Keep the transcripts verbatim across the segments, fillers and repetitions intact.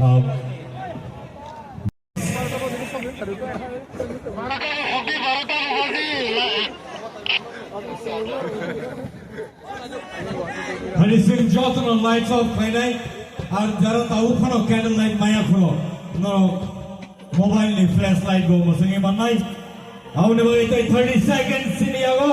Um, Hari sing joto no lights off khlainai, ar jara tau phano candle light maya khro, no mobile ni flash light bo mosong ye mannai. Abo ni bagwi tei thirty seconds sini yago.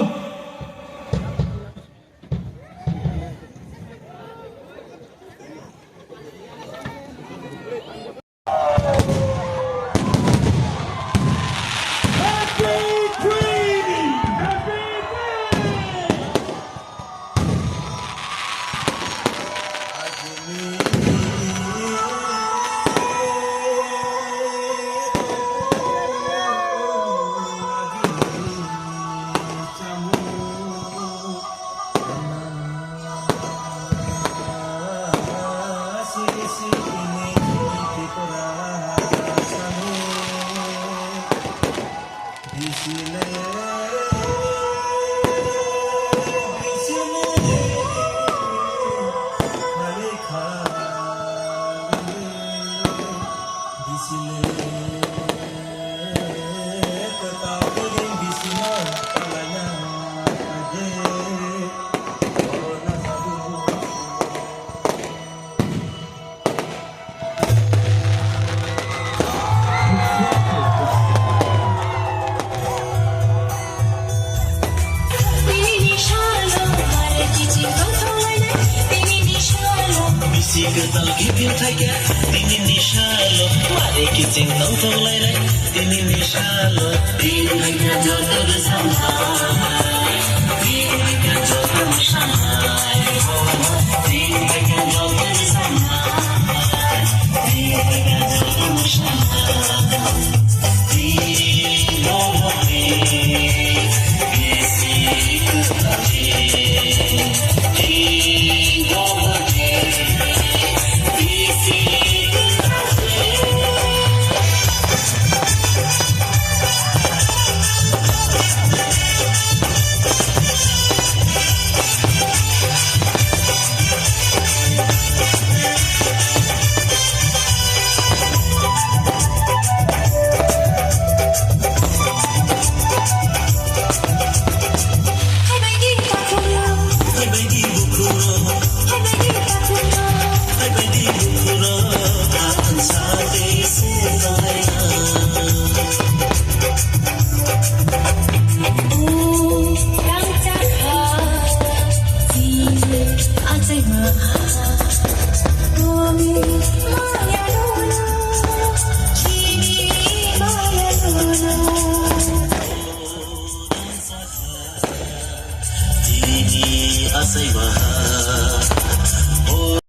Bisi kwtal gibin thaikhe, tini ni salo, mare kiching tongthok lainai, tini ni salo. Tini ni joto rwchapnai, tini ni joto rwchapnai, tini ni joto rwchapnai, tini ni joto rwchapnai. Tini ni achai maha.